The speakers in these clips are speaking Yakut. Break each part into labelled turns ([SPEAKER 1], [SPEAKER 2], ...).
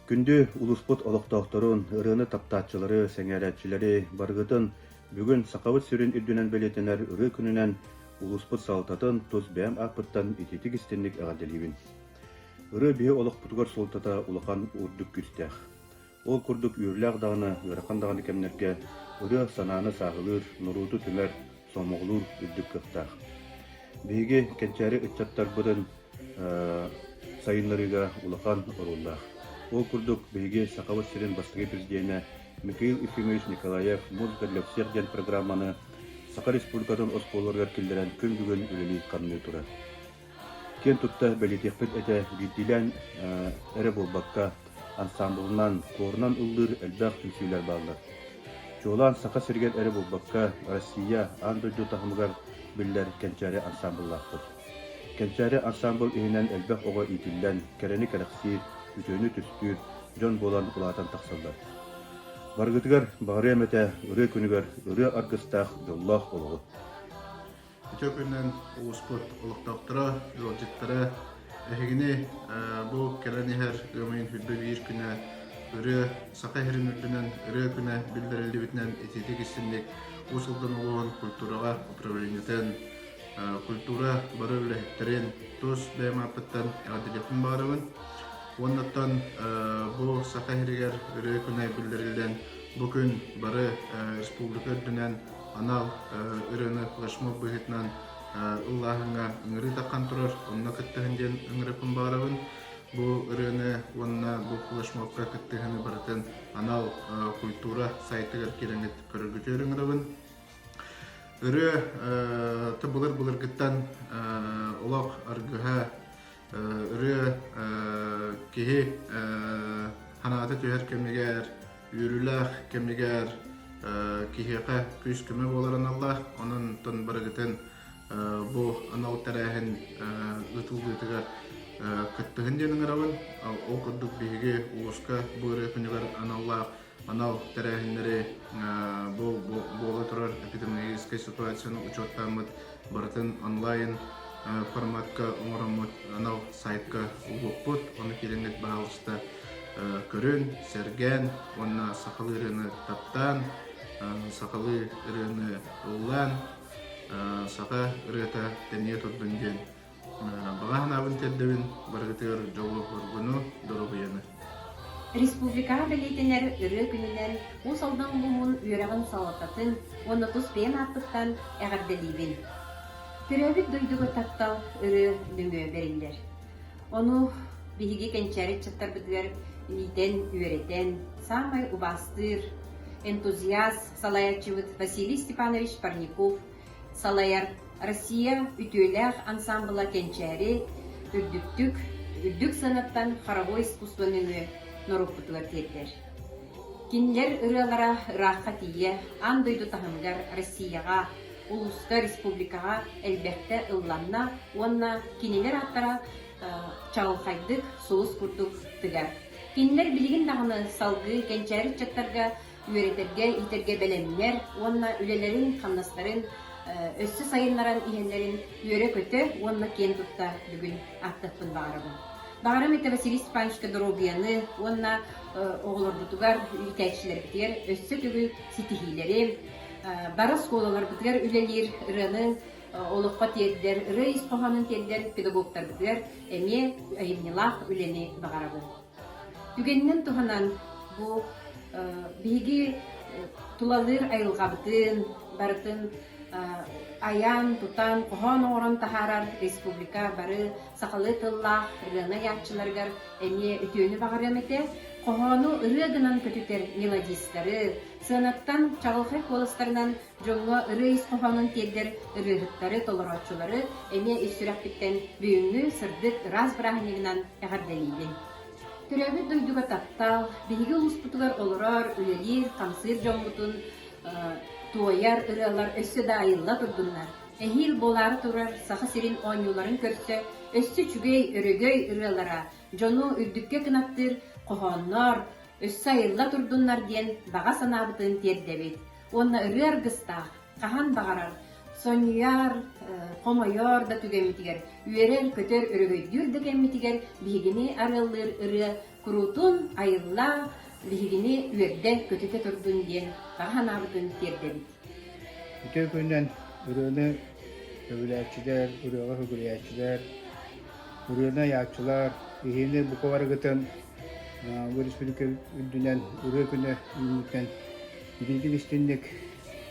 [SPEAKER 1] Күндү улууспут олохтоохторун, ырыаны таптааччылары, сэҥээрээччилэри барыгытын бүгүн Сахабыт сирин үрдүнэн бэлиэтэнэр Ырыа күнүнэн улууспут салалтатын тус бэйэм ааппыттан итиитик-истинник эҕэрдэлиибин. Ырыа биһи олохпутугар суолтата улахан үрдүк күүстээх. Ол курдук үөрүүлээх даҕаны, ыарахан даҕаны кэмнэргэ ырыа санааны сааһылыыр, норуоту түмэр, сомоҕолуур үрдүк кыахтаах. Биһиги кэнчээри ыччаттарбытын сайыннарыыга улахан оруоллаах. Ол курдук биһиги Сахабыт сирин бастакы президенэ Михаил Ефимович Николаев «Музыка для всех» диэн программаны Саха Республикатын оскуолаларыгар киллэрэн күн бүгүн үлэлии-хамныы турар. Киэн тутта бэлиэтиэхпит этэ биирдиилээн эрэ буолбакка, ансаамбылынан, хуорунан ыллыыр элбэх түмсүүлэр бааллар. Чуолаан Саха сиригэр эрэ буолбакка, Россия, аан дойду таһымыгар биллэр Кэнчээри ансаамбыллаахпыт. Кэнчээри ансаамбыл иһинэн элбэх оҕо иитиллэн, кэрэни кэрэхсиир, үтүөнү түстүүр дьон буолан улаатан тахсаллар. Барыгытыгар баҕарыам этэ ырыа күнүгэр ырыа аргыстаах дьоллоох олоҕу.
[SPEAKER 2] Үтүө күнүнэн улууспут олохтоохторо, ыалдьыттара, эһигини бу кэлэн иһэр ыам ыйын 21 күнэ ырыа Саха сирин үрдүнэн ырыа күнэ биллэриллибитинэн итиитик истинник Уус Алдан улууһун культураҕа управлениетын, культура бары үлэһиттэрин тус бэйэм ааппыттан эҕэрдэлиэхпин баҕарабын. Уоннаттан бу Саха сиригэр ырыа күнэ биллэриллэн бу күн бары республика үрдүнэн анал ырыаны флешмоб быһыытынан ыллааһыҥҥа ыҥырыы таххан турар, онно кыттыһын диэн ыҥырыппын баҕарабын. Бу ырыаны уонна бу флешмобка кыттыһыны барытын анал культура сайтыгар киирэҥҥит көрөргүтүгэр ыҥырабын. Ырыа былыр-былыргыттан олох аргыһа ырыа киһи санаата түһэр кэмигэр, үөрүүлээх кэмигэр киһиэхэ күүс-көмө буолар аналлаах. Онон тон барыгытын бу анал тэрээһин ыытыллыытыгар кыттыһын диэн ыҥырабын. Ол курдук биһиги улууска бу ырыа күнүгэр аналлаах анал тэрээһиннэри бу буола турар эпидемиологическай ситуацияны учуоттааммыт барытын онлайн форматка оҥороммут анал сайтка угуохпут. Ону киирэҥҥит баһаалыста көрүн, сэргээн уонна сахалыы ырыаны таптаан, сахалыы ырыаны ыллаан, саха ырыата тэнийэ турдун диэн Баҕа санаабын тиэрдэбин, барыгытыгар дьолу-соргуну, доруобуйаны.
[SPEAKER 3] Республикаҕа бэлиэтэнэр Ырыа күнүнэн Уус Алдан улууһун үөрэҕин салалтатын уонна тус бэйэм ааппыттан эҕэрдэлиибин. Төрөөбүт дойдуга таптал ырыа нөҥүө бэриллэр. Ону биһиги кэнчээри ыччаттарбытыгар иитэн, үөрэтэн, саамай убаастыыр энтузиаст салайааччыбыт Василий Степанович Парников салайар Россия үтүөлээх ансаамбыла Кэнчээри үрдүктүк, үрдүк сыанаттан хоровой искусство нөҥүө норуоппутугар тиэрдэр. Кинилэр ырыалара ыраахха тиийэ аан дойду таһымыгар Россияҕа, улууска, республикаҕа элбэхтэ ылланна уонна кинилэр ааттара чаҕылхайдык сулус курдук тыгар. Кинилэр билигин даҕаны салгыы кэнчээри ыччаттарга үөрэтэргэ, иитэргэ бэлэмнэр уонна үлэлэрин-хамнастарын өссө сайыннаран иһэллэрин үөрэ-көтө уонна киэн тутта бүгүн ааттыахпын баҕарабын. Баҕарам этэ Василий Степановичка доруобуйаны уонна оҕолорбутугар, иитээччилэрбитигэр өссө төгүл ситиһиилэри, бары оскуолаларбытыгар үлэлиир ырыаны олоххо тиэрдэр, ырыа ис хоһоонун тиэрдэр педагогтарбытыгар эмиэ айымньылаах үлэни баҕарабын. Түгэнинэн туһанан бу биһиги тулалыыр айылҕабытын барытын айан, тутан, хоһоон оҥорон таһаарар республика бары сахалыы тыллаах ырыаны айааччыларыгар эмиэ үтүөнү баҕарыам этэ. Хоһоону ырыа гынан көтүтэр мелодистары, сыанаттан чаҕылхай куоластарынан дьоҥҥо ырыа ис хоһоонун тиэрдэр ырыаһыттары, толорооччулары эмиэ ис сүрэхпиттэн бүгүҥҥү сырдык, ыраас бырааһынньыгынан эҕэрдэлиибин. Төрөөбүт дойдуга таптал, биһиги улууспутугар олорор, үлэлиир, хамсыыр дьоммутун туойар ырыалар өссө да айылла турдуннар. Эһиил буолаары турар Саха сирин оонньууларын көрсө өссө үчүгэй, өрөгөй ырыалара, дьону үрдүккэ кынаттыыр хоһооннор өссө айылла турдуннар диэн баҕа санаабытын тиэрдэбит. Уонна ырыа аргыстаах, хаһан баҕарар. Сонньуйар, хомойор да түгэммитигэр, үөрэр-көтөр, өрөгөйдүүр да кэммитигэр биһигини арыаллыыр ырыа куруутун айылла, биһигини үөрдэ көтүтэ турдун диэн баҕа санаабытын тиэрдэбит.
[SPEAKER 4] Үтүө күнүнэн ырыаны сөбүлээччилэр, ырыаҕа сүгүрүйээччилэр, ырыаны айааччылар, эһиини бука барыгытын бу республика үрдүнэн ырыа күнэ үүммүтүнэн итиитик истинник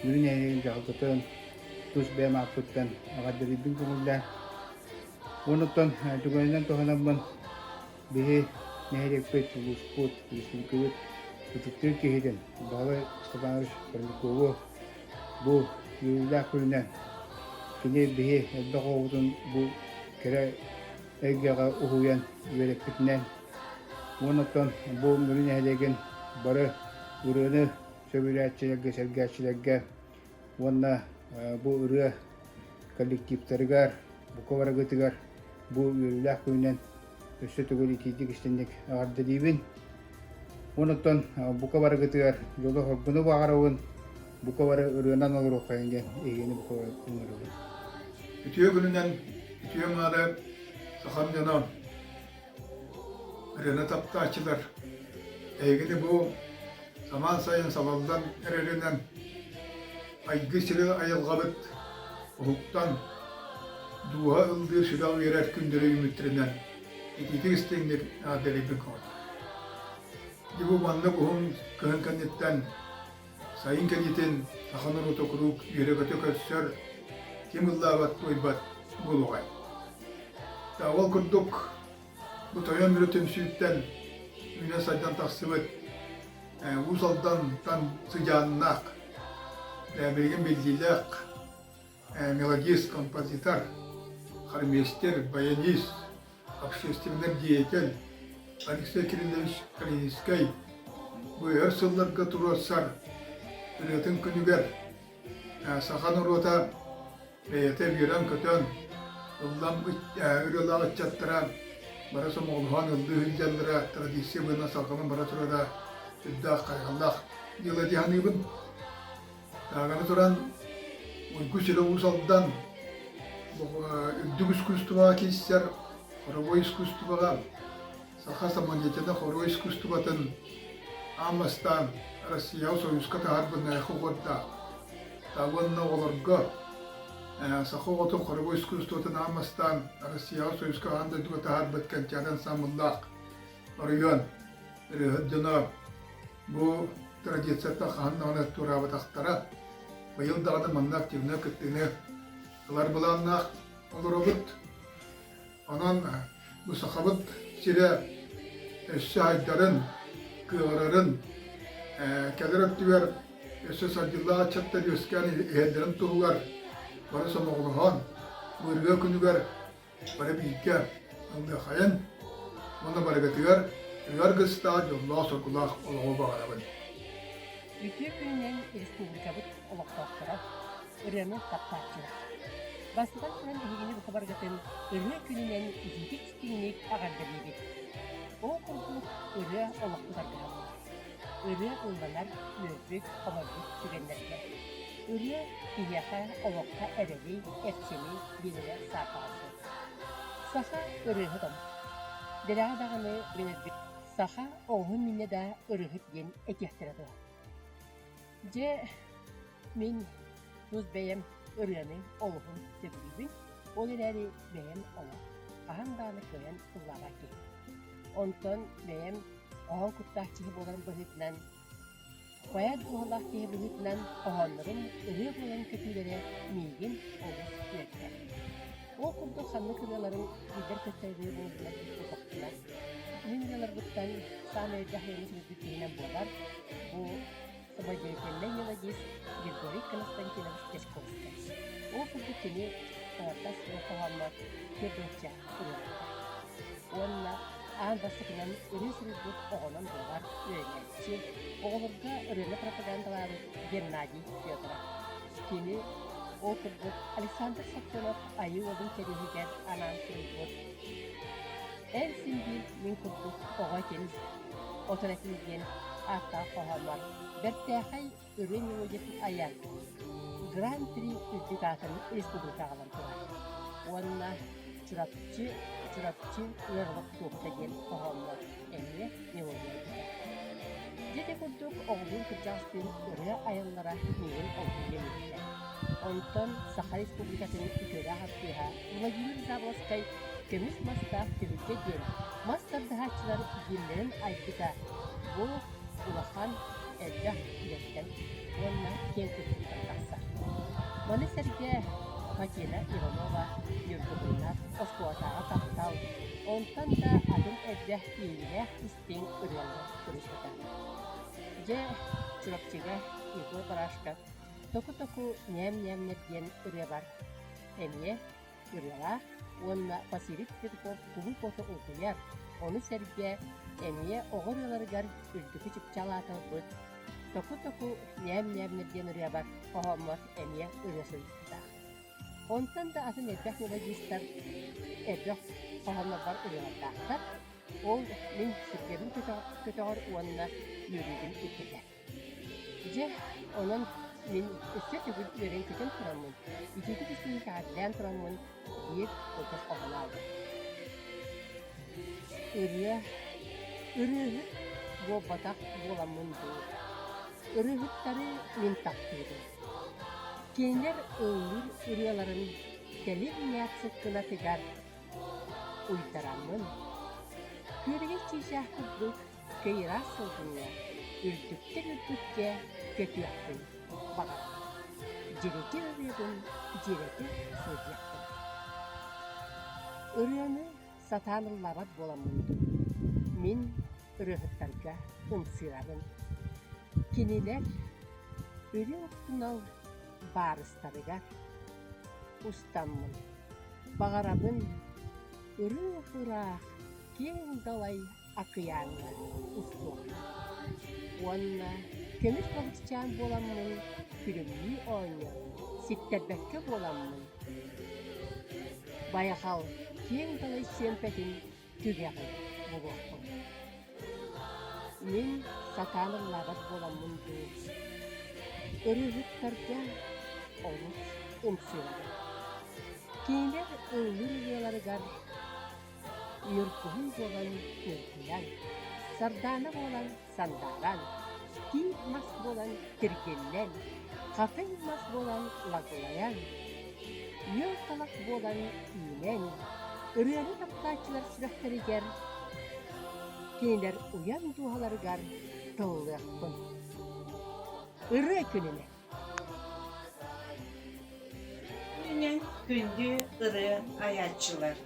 [SPEAKER 4] Мүрү нэһилиэгин дьаһалтатын тус бэйэм ааппыттан эҕэрдэлиирбин көҥүллээн уонуттан түгэнинэн туһанаммын Биһи нэһилиэкпит, улууспут, республикабыт ытыктыыр киһитин Баһылай Степанович Пермякову бу үөрүүлээх күнүнэн кини биһи элбэх оҕобутун бу кэрэ эйгэҕэ уһуйан үөрэппитинэн уонна оттон бу Мүрү нэһилиэгин бары ырыаны сөбүлээччилэргэ, сэргээччилэргэ уонна бу ырыа коллективтарыгар, бука барыгытыгар бу үөрүүлээх күнүнэн өссө төгүл итиитик истинник эҕэрдэлиибин. Онуттан бука барыгытыгар дьолу-соргуну баҕарабын, бука бары ырыанан олоруоххайын диэн эһигини бука бары ыҥырабын.
[SPEAKER 5] Үтүө күнүнэн, үтүө маары сахам дьоно, ырыаны таптааччылар, эһигини бу самаан сайын салаллан эрэринэн айгы сири айылҕабыт уһуктан, дууһа ыллыыр сүрэх үөрэр күндүрү үүммүттэринэн итиитик истиҥник эҕэрдэлиирбин көҕүттүм. Дьэ бу маннык уһун кыһын кэнниттэн сайын кэлиитин саха норуота куруук үөрэ-көтө көрсөр, ким ыллаабат туойбат буолуоҕай. Ол курдук бу Тойон Мүрү түмсүүттэн үүнэн-сайдан тахсыбыт Уус Алдантан сыдьааннаах, билигин биллиилээх мелодист, композитор, хормейстер, баянист, общественный деятель Алексей Кириллович Калининскай бу өр сылларга туруорсар ырыатын күнүгэр саха норуота бэйэтэ үөрэн-көтөн, ыллам ырыалаах ыччаттара бары сомоҕолоһон ыллыы сылдьаллара традиция быһыытынан салҕанан бара турара сүрдээх хайҕаллаах дьыала дии саныыбын. Аны туран Уйгу сирэ Уус Алдан үрдүк искусствоҕа киирсэр хоровой искусствоҕа Саха самодеятельнай хоруо искусствотын аан бастаан Россияҕа Союзка таһаарбыт Найахы уордаах уонна оҕолорго саха оҕотун хоровой искусствотын аан бастаан Россияҕа Союзка аан дойдуга таһаарбыт Кэнчээри ансаамбыллаах оройуон ырыаһыт дьоно бу традицияттан хаһан даҕаны туораабатахтара. Быйыл даҕаны манна активнай кыттыыны ылар былааннаах олоробут. Онон бу Сахабыт сирэ өссө айдарын, кыаҕырарын, кэлэр өттүгэр өссө садьыллаах ыччаттар үөскээн иһэллэрин туһугар бары сомоҕолоһон, бу ырыа күнүгэр бары бииргэ ыллыахайын уонна барыгытыгар ыар гыстаах дьоллоох-соргулаах олоҕу баҕарабын.
[SPEAKER 6] Үтүө күнүнэн республикабыт олохтоохторо, ырыаны таптааччылар. Бастатан туран эһигини бука барыгытын ырыа күнүнэн итиитик-истиҥник эҕэрдэлиибит. Ол курдук ырыа олохпут аргыһа буолар. Ырыа ылланар, үөрбүт, хомойбут түгэннэргэ. Ырыа киһиэхэ олоххо эрэли, эрчими биэрэрэ саарбаҕа суох. Саха ырыаһыт омук. Дэлэҕэ даҕаны билэрбит саха оҕуһун миннэ да ырыаһыт диэн этиэхтэрэ дуо? Дьэ, мин тус бэйэм ырыаны олуһун сөбүлүүбүн, ол эрээри бэйэм олох хаһан даҕаны кыайан ыллаабат киһи. Онтон бэйэм хоһоон куттаах киһи буоларым быһыытынан, поэт дууһалаах киһи быһыытынан хоһооннорум ырыа буолан көтүүлэрэ миигин олус үөрдэр. Ол курдук ханнык ырыаларым биллэр-көстөр ырыа буоллулар диир буоллахпына, мин ырыаларбыттан саамай элбэх ырыаны суруйбут киһинэн буолар. Бу самодеятельнай мелодист Григорий Константинович Дьячковскай. Ол курдук кини аҥардас ырыа хоһооммор түөрт ырыалардаах. Уонна аан бастакынан ырыа суруйбут оҕонон буолар үөрэнээччи, оҕолорго ырыаны пропагандалаабыт Геннадий Федоров. Кини ол курдук Александр Соколов Айыы Уолун кэриэһигэр анаан суруйбут «Эн син биир мин курдук оҕо этин, отон этин» диэн ааттаах хоһооммор бэртээхэй ырыа мелодиятын айан. Гран-при үрдүк аатын республика аҕалан турар. Уонна Чурапчы, Чурапчы ыарылык туоһута диэн хоһооннор эмиэ мелодия айбыта. Дьэ ити курдук оҕолуун кырдьаҕастыын ырыа айаллара миигин олус үөрдэ. Онтон Саха Республикатын үтүөлээх артыыһа Владимир Заболоцкай «Көмүс мастаах түһүлгэ» диэн мас тардыһааччылар гимнэрин айбыта бу улахан элбэх үлэттэн уонна киэҥ туттууттан тахсар. Маны сэргэ Фатина Иванова Ньургуһуннар оскуолатааҕы таптал, онтон да атын элбэх иэйиилээх истиҥ ырыалары суруйбута. Дьэ, Чурапчыга Егор Барашков «Току-току ньээм-ньээмнэр» диэн ырыабар эмиэ ырыалаах уонна Василий Петров Куһун Куота улгуйар, ону сэргэ эмиэ оҕо ырыаларыгар үрдүкү чыпчаал аатырбыт «Току-току ньээм-ньээмнэр» диэн ырыабар хоһооммор эмиэ ырыа суруйбуттаах. Онтон да атын элбэх мелодистар элбэх хоһооннорбор ырыалардаахтар. Ол мин сүргэбин көтөҕөр уонна үөрүүбүн үрдэтэр. Дьэ, онон мин өссө төгүл үөрэн-көтөн тураммын, итиитик истиҥник эҕэрдэлээн тураммын биир кылгас хоһоону ааллым. Ырыа, ырыаһыт буолбатах буоламмын дуу, ырыаһыттары мин таптыыбын. Кинилэр ыллыыр ырыаларын кэлин ньээпсик кынатыгар уйдараммын, күөрэгэй чыычаах курдук кыйыраас сылгыҥҥа үрдүктэн үрдүккэ көтүөхпүн баҕарабын, дьирити ырыабын дьиэрэтэ сылдьыахпын. Ырыаны сатаан ыллаабат буоламмын дуу, мин ырыаһыттарга ымсыырабын. Кинилэр үрүҥ тунал баарыстарыгар устаммын, баҕарабын ырыах-ыраах киэҥ далай акыйааҥҥа устуохха уонна көмүс балыкчаан буоламмын күлүмнүү оонньоон ситтэрбэккэ буоламмын байҕал киэҥ далай чүөмпэтин түгэҕин булуохпун. Мин сатаан ыллаабат буоламмын дуу, ырыаһыттарга олус ымсыырабын. Кинилэр ыллыыр ырыаларыгар Ньургуһун буолан ньургуйан, сардаана буолан сандааран, тиит мас буолан тиргиллэн, хатыҥ мас буолан лаглайан, үөл талах буолан үүнэн, ырыаны таптааччылар сүрэхтэригэр, кинилэр уйан дууһаларыгар тыллыахпын. Ырыа күнүнэн!
[SPEAKER 7] Күнүнэн күндү ырыа айааччылар!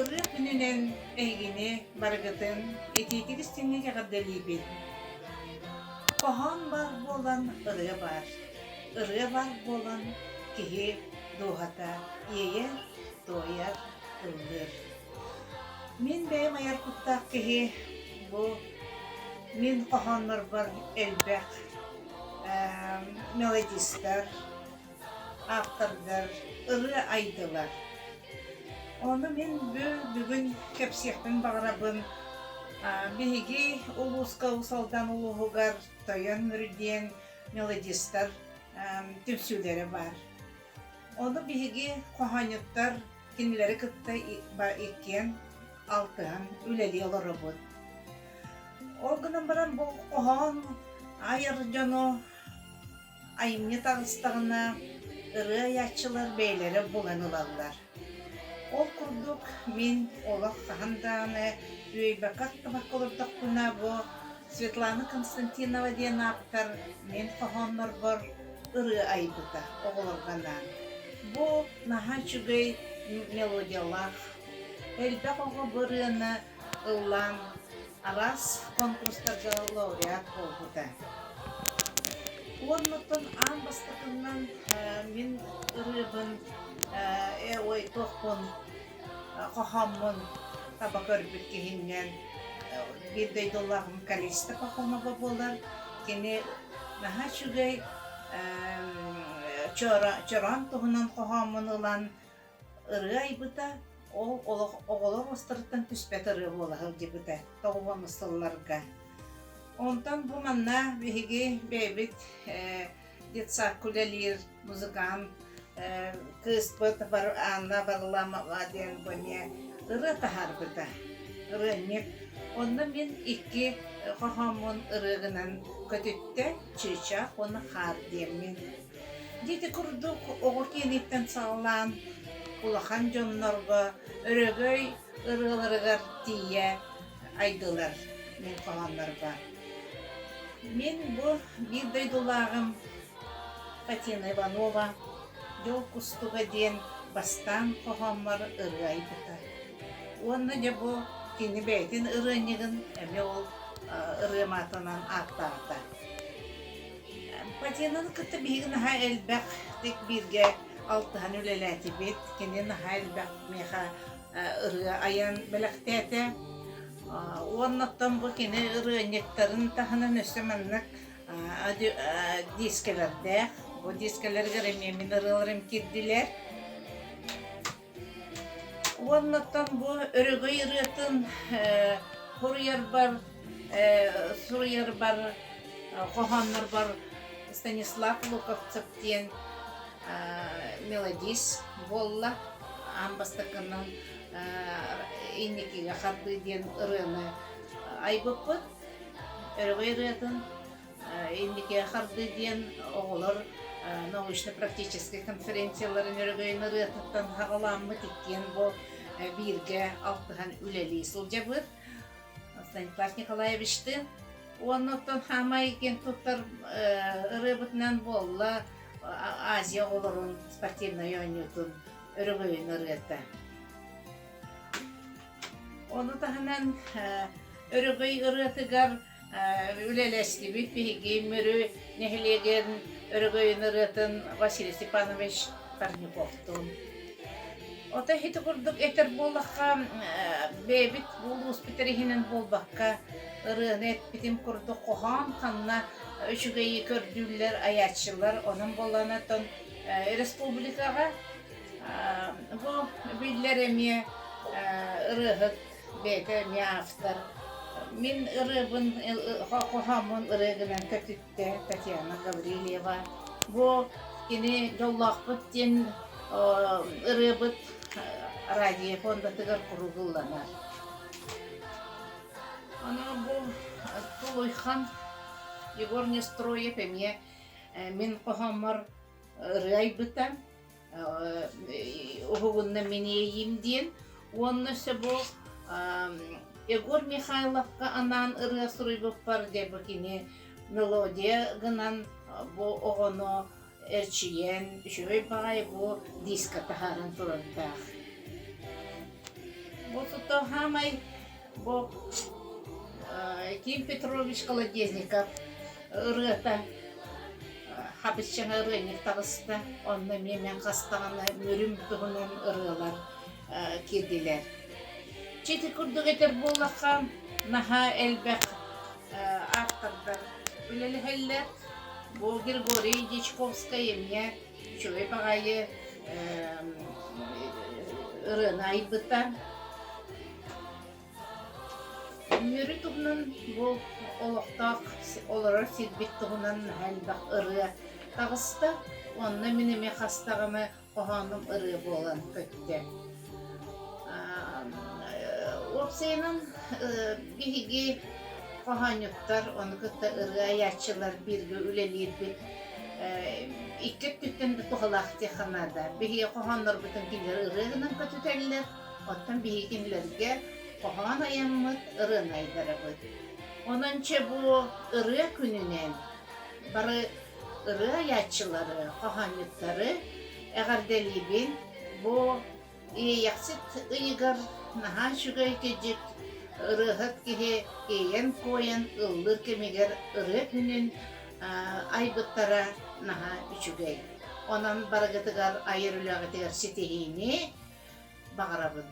[SPEAKER 7] Ырыа күнүнэн эһигини барыгытын итиитик истиҥник эҕэрдэлиибин! Хоһоон баар буолан ырыа баар, ырыа баар буолан киһи дууһата иэйэр, туойар, ыллыыр. Мин бэйэм айар куттаах киһи бу мин хоһооннорбор элбэх мелодистар, ааптардар ырыа айдылар. Ону мин бүгүн кэпсиэхпин баҕарабын. Биһиги улууска Уус Алдан улууһугар Тойон Мүрү диэн мелодистар түмсүүлэрэ баар. Ону биһиги хоһоонньуттар кинилэри кытта иккиэн алтыһан үлэлии олоробут. Ол гынан баран бу хоһоон айар дьону айымньы таҕыстаҕына ырыа айааччылар бэйэлэрэ булан ылаллар. Ол курдук мин олох хаһан даҕаны үөйбэккэ-ахтыбакка олордохпуна бу Светлана Константинова диэн ааптар мин хоһооннорбор ырыа айбыта оҕолорго анаан. Бу наһаа үчүгэй мелодиялаах, элбэх оҕо бу ырыаны ыллаан араас конкурстарга лауреат буолбута. Уоннаттан аан бастакыннан мин ырыабын э ой туохпун хоһооммун таба көрбүт киһиннэн биир дойдулааҕым Калиста Пахомова буолар. Кини наһаа үчүгэй чороон туһунан хоһооммун ылан ырыа айбыта. Ол олох оҕолор уостарыттан түспэт ырыа буола сылдьыбыта тоҕуһуонус сылларга. Онтон бу манна биһиги бэйэбит. детсадка үлэлиир музыкант кыыспыт Анна Варламова диэн бу эмиэ ырыа таһаарбыта. Ырыанньык. Онно мин икки хоһооммун ырыа гынан көтүттэ Чыычаах уонна Хаар диэммин. Дьэ ити курдук оҕо киэниттэн саҕалаан улахан дьоннорго өрөгөй ырыаларыгар тиийэ айдылар мин хоһооннорбор. Мин бу биир дойдулааҕым Татьяна Иванова «Дьол кустуга» диэн бастаан хоһооммор ырыа айбыта. Уонна дьэ бу кини бэйэтин ырыанньыгын эмиэ ол ырыам аатынан ааттаата. Татьянаны кытта биһиги наһаа элбэхтик бииргэ алтыһан үлэлээтибит. Кини наһаа элбэх миэхэ ырыа айан бэлэхтээтэ. Уонна оттон бу кини ырыанньыктарын таһынан өссө маннык дискэлэрдээх. Бу дискэлэригэр эмиэ мин ырыаларым киирдилэр. Уонна оттон бу өрөгөй ырыатын суруйарбар, суруйарбар, хоһооннорбор Станислав Луковцев диэн мелодист буолла. Аан бастакынан «Инникигэ хардыы» диэн ырыаны айбыппыт. Өрөгөй ырыатын Инникигэ хардыы диэн оҕолор научно-практическай конференцияларын өрөгөйүн ырыатыттан саҕаламмыт иккиэн бу бииргэ алтыһан үлэлии сылдьабыт. Станислав Николаевичтыын уонна оттон хаамай киэн туттар ырыабытынан буолла Азия оҕолорун спортивнай оонньуутун өрөгөйүн ырыата. Ону таһынан өрөгөй ырыатыгар үлэлэстибит биһиги Мүрү нэһилиэгин өрөгөйүн ырыатын Василий Степанович Парниковтуун. Ото ити курдук этэр буоллахха, бэйэбит улууспут иһинэн буолбакка, ырыаны эппитим курдук хоһоон ханна үчүгэйи көрдүүллэр айааччылар, онон буоллаҕына оттон республикаҕа бу биллэр эмиэ ырыаһыт бэйэтэ эмиэ автор. Мин ырыабын хоһооммун ырыа гынан көтүттэ Татьяна Гаврильева. Бу кини дьоллоохпут диэн ырыабыт радио фондатыгар куруук ылланар. Аны бу Тулуйхан Егор Нестроев эмиэ мин хоһооммор ырыа айбыта. Уһугунна мин иэйиим диэн уонна өссө бу Егор Михайловка анаан ырыа суруйбуппар дьэ бу кини мелодия гынан бу оҕону эрчийэн үчүгэй баҕайы бу диска таһааран турардаах. Бу тута хаамай Бу Ким Петрович Колодезников ырыата хабысчаҥа ырыанньык таҕыста. Онно эмиэ мен хастаҕына Мүрүм туһунан ырыалар киирдилэр. Чити курдук этэр буоллахха, наһаа элбэх автордар үлэлэһэллэр. Бу Григорий Дьячковскай эмиэ үчүгэй баҕайы ырыаны айбыта. Мүрү туһунан бу олохтоох олорор сирбит туһунан наһаа элбэх ырыа таҕыста. Онно мин эмиэ хас даҕаны хоһоонум ырыа буолан көттө. Уопсайынан биһиги хоһоонньуттар, ону кытта ырыа айааччылар бииргэ үлэлиирбит икки өттүттэн да туһалаах диэххэ наада. Биһиги хоһооннорбутун кинилэр ырыа гынан көтүтэллэр, Оттон биһиги кинилэргэ хоһоон айаммыт, ырыаны айдарабыт. Онон чэ бу ырыа күнүнэн бары ырыа айааччылары, хоһоонньуттары эҕэрдэлиибин. Бу Иэйэхсит ыйыгар наһаа үчүгэй кыдьык ырыаһыт киһи иэйэн-куойан ыллыыр кэмигэр ырыа күнүн айбыттара наһаа үчүгэй. Онон барыгытыгар айар үлэҕитигэр ситиһиини, баҕарабын.